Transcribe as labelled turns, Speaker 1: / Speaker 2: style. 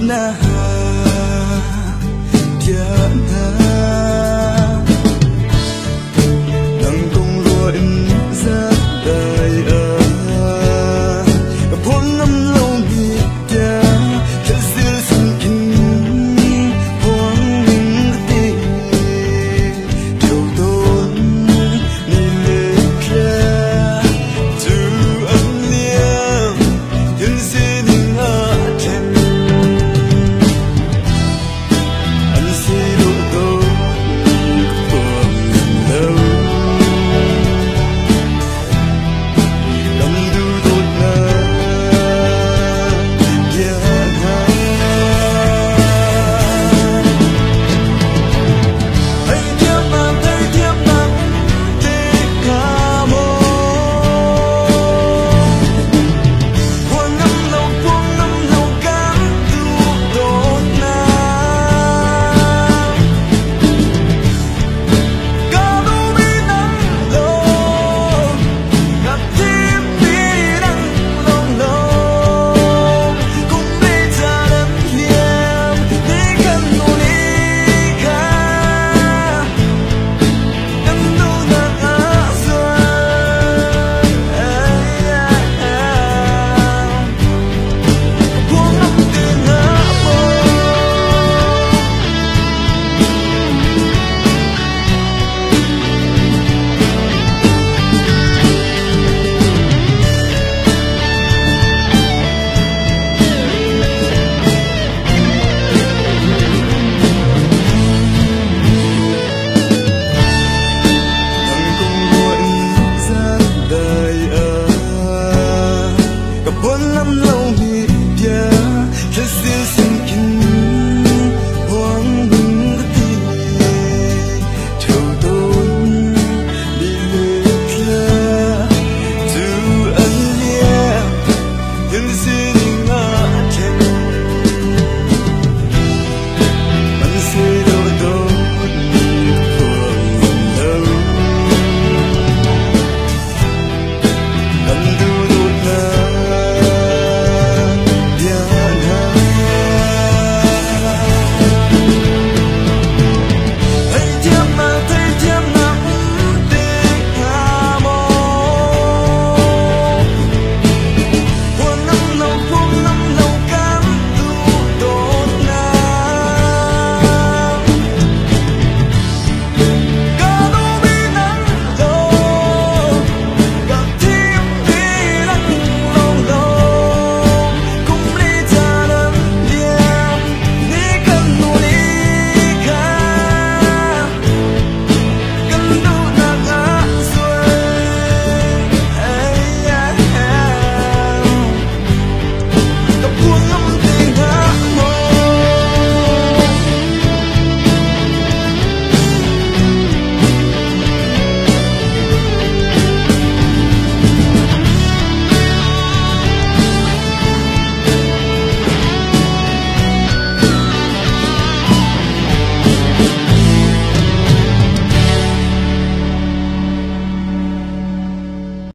Speaker 1: na bia hna. Nang kong ruah in zandai ah ka phuan ngam lomi bia thilzil sin khin phuang ning ka ti ṭheo tawn ni le thla cu an liam thil sining ah ṭhen an si dawh dawtmi ka phuang ngam lo. Kan duhdawtnak bia hna. Theithiamnak, theithiamnak te hnga maw? Phuan ngam lo, phuan ngam lo kan duhdawtnak. Ka duhmi nang lawng, ka thimmi nang lawnglawng. Kum le caan an liam, ni kan hnu ni kha kan duhnak ah zual. Phuang ngam te hnga maw? Nang kong ruah in zandai ah ka phuan lam lomi bia thilsil sin khin.